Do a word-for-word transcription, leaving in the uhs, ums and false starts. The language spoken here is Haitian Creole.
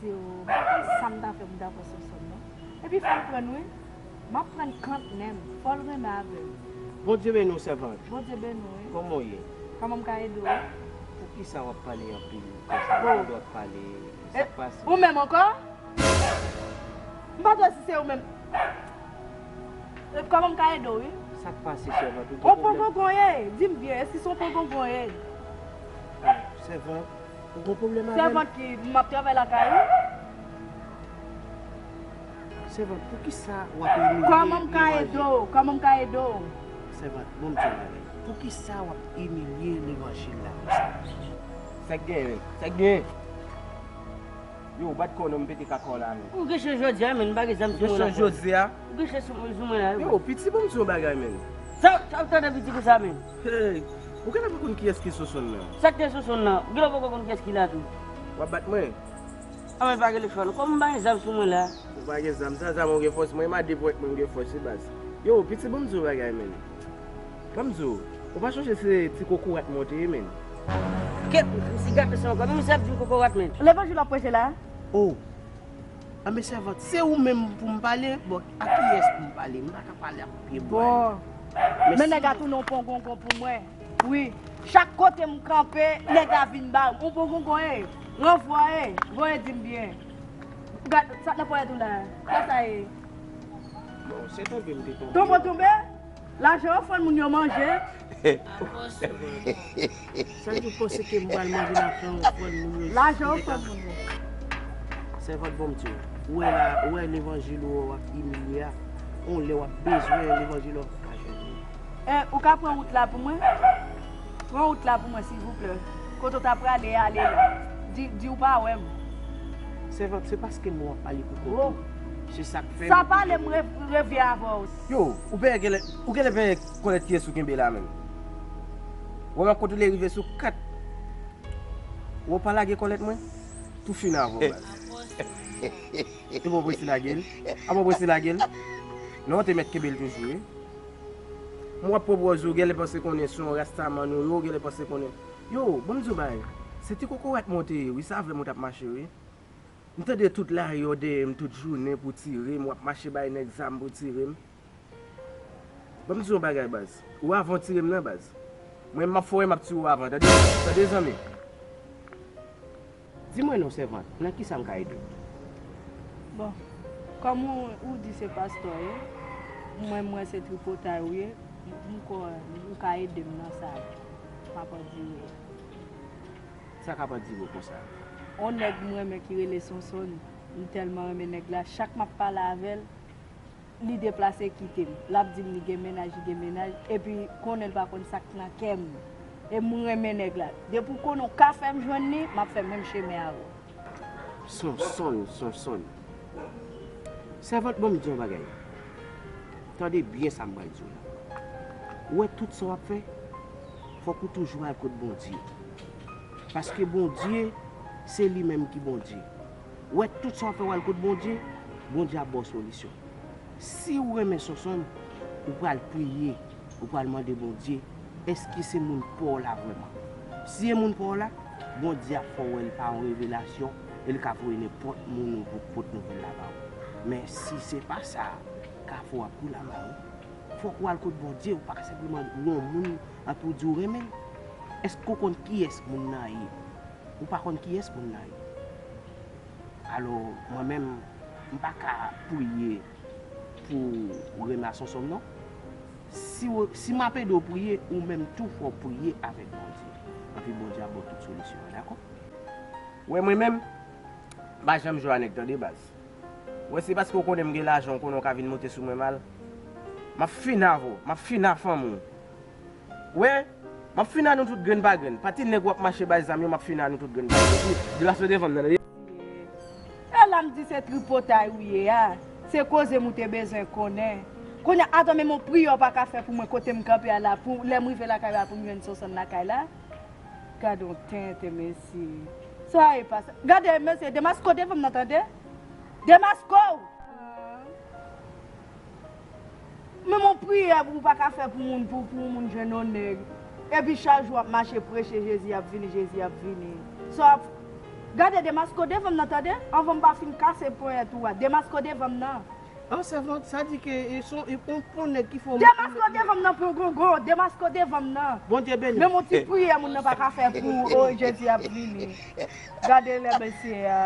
Yo, m pa konn sa m ta fè pou m ta pran Sonsonn non. Epi fò l pran n wi. M ap pran n kant menm. Fò l renmen avè m. Bondye beni w, sèvant. Bondye beni w wi. Kòman w ye? Kòman m ka ede w? Poukisa w ap pale anpil konsa? Ou tande w ap pale. Sa k pase? Ou menm ankò? M pa t wè si se ou menm. Kòman m ka ede w wi? Sa k pase, sèvant? Ou gen pwoblèm? On pongongon ye. Di m byen, èske se on pongongon ye? Sèvant, ou gen pwoblèm avè l? Sèvant ki m ap travay lakay ou? Sèvant, poukisa w ap imilye levanjil? Kòman m ka ede w? Kòman m ka ede w? Sèvant, bon, m di w yon bagay. Poukisa w ap imilye levanjil la konsa? Sa k genyen menm? Sa k genyen? Yo, bat kò w non, m pete kaka w la menm. Ou gen chans jodi a, menn, m pa gen zam sou mwen la. Ou gen chans jodi a? Ou gen chans sou mwen, sou mwen la, wi. Yo, piti, bon, m di w yon bagay, menn. Sa, sa w tande piti konsa, menn? Hey, ou genlè pa konn kiyès ki Sonsonn nan. Sa k te Sonsonn nan? Ou genlè poko konn kiyès ki la tou. W ap bat mwen? A mwen pa gen lechwa non. Kòm m pa gen zam sou mwen la. Ou pa gen zam, sa zam ou gen fòs, mwen m a de pwent mwen m gen fòs, wi baz. Yo, piti, bon, m di w yon bagay, menn. Ban m di w, ou pa chonje se ti kokorat mwen w te ye, menn. Kèt, m si gate sa ankò, men misye ap di m kokorat, menn. Levanjil w ap preche la? Oh. Anben sèvant, se ou menm pou m pale? Bon, a kiyès pou m pale? M pa ka pale ak pye bwa yo. Bon. Men nèg la tounen yon pongongon pou mwen. Wi. Chak kote m kanpe, nèg la vin ba m. Yon pongongon, e. Ranvwa, e. Voye di m byen. Gad, sa k nan ponyèt ou la? Sa sa ye? Bon, se tonbe m te tonbe. Tonbe w tonbe? Lajan ofrann moun yo manje. Sa ki panse ke m pral manje lajan ofrann moun yo? Lajan ofrann moun yo. Sèvant, bon, m di w, ou wè la, ou wè levanjil ou w ap imilye a, on lè w ap bezwen levanjil ou ap ka jwenn li. E, ou ka pran wout la pou mwen? Pran wout la pou mwen, silvouplè. Kote w ta prale, ale la. Di, di w pa wè m. Sèvant, se paske mwen w ap pale pou kont ou. Se sa k fè. Sa pale m re-, revye avè w. Yo, ou pè genlè, ou genlè pè kòlèt kiyès ou kenbe la menm. Ou wè m ap kontwole rive sou kat. Ou pa lage kòlèt mwen? Tou fin avè w, baz. Ou pa prese lage l? A pa prese lage l? Non, ou te mèt kenbe l toujou, wi. M w ap pwopoze w, genlè panse konnen se yon rastaman ou ye, ou genlè panse konnen. Yo, ban m di w bagay. Se ti kokorat mwen w te ye, wi, se avè m ou t ap mache, wi. M tande tout lari w dèyè m tout jounen pou tire m, w ap mache bay nèg zam pou tire m. Ban m di w yon bagay, baz. Ou avan w tire m nan, baz. Mwen, m ap fè w wè m ap tire w avan, tande? Tande, zanmi? Di mwen non, sèvant, nan kisa m ka ede w? Bon, kòm ou, ou di se pastè w ye, mwen, mwen se tripotay ou ye, m, m kwè ou ka ede m nan sa m ap andire. Sa k ap andire w konsa? On nèg m renmen ki rele Sonsonn, m tèlman renmen nèg la, chak m ap pale avè l, li deplase kite m. L ap di m li gen mennaj, li gen mennaj, epi konnen l pa konn sa k nan kè m. E m renmen nèg la. Depi w konnen w ka fè m jwenn li, m ap fè menm chemen avè w. Sonsonn, Sonsonn. Sèvant, ban m di w yon bagay. Tande byen sa m pral di w la. Ou wè tout sa w ap fè, fòk ou toujou al kot Bondye. Paske Bondye, se li menm ki Bondye. Ou wè tout sa w ap fè, w al kot Bondye, Bondye ap ba w solisyon. Si w renmen Sonsonn, ou pral priye, ou pral mande Bondye, èske se moun pa w la vrèman? Si se moun pa w la, Bondye ap fè w wè l pa yon revelasyon, e l ka voye nenpòt moun pou pot nouvèl la ba w. Men si se pa sa, kafou ap kou la ba w. Fòk w al kot Bondye, ou pa ka senpleman wè yon moun anpi w di w renmen l. Èske w konn kiyès moun nan ye? Ou pa konn kiyès moun nan ye. Alò, mwen menm, m pa ka priye pou renmen a Sonsonn non. Si w, si m ap ede w priye, ou menm tou fò w priye avèk Bondye. Anpi Bondye ap ba w tout solisyon an, dakò? Wè mwen menm, m pa janm jwe a nèg tande baz. Wè se paske w konnen m gen lajan, w konnen w ka vin monte sou mwen mal. M ap fin avè w, m ap fin a fanmi w. Wè, m ap fin a nou tout grenn pa grenn. Pati nèg w ap mache bay zam yo, m ap fin a nou tout grenn pa grenn. Wi, de la sou devan m nan, tande. E la m di se tripotay ou ye a. Se koze m ou te bezwen konnen. Kounye a, atann menm yon priyè w pa ka fè pou mwen kote m kanpe a la, pou lè m rive lakay la pou m jwenn Sonsonn lakay la. Gade yon tenten, mesye. Sa e pa sa. Gade, mesye, demaske w devan m nan, tande? Demaske w! Menm yon priyè pou w pa ka fè pou moun, pou, pou yon moun jwenn yon nèg. Epi chak jou w ap mache preche Jezi ap vini, Jezi ap vini. Sa w ap, Gade, demaske w devan m nan, tande. Anvan m pa fin kase ponyèt ou a. Demaske w devan m nan. An sèvant, sa di ke e son e pon pon nèg ki fè w. Demaske w devan m nan, pon gongon. Demaske w devan m nan. Bondye beni. Menm yon ti priyè moun nan pa ka fè pou ou. O, Jezi ap vini. Gade lè mesye a.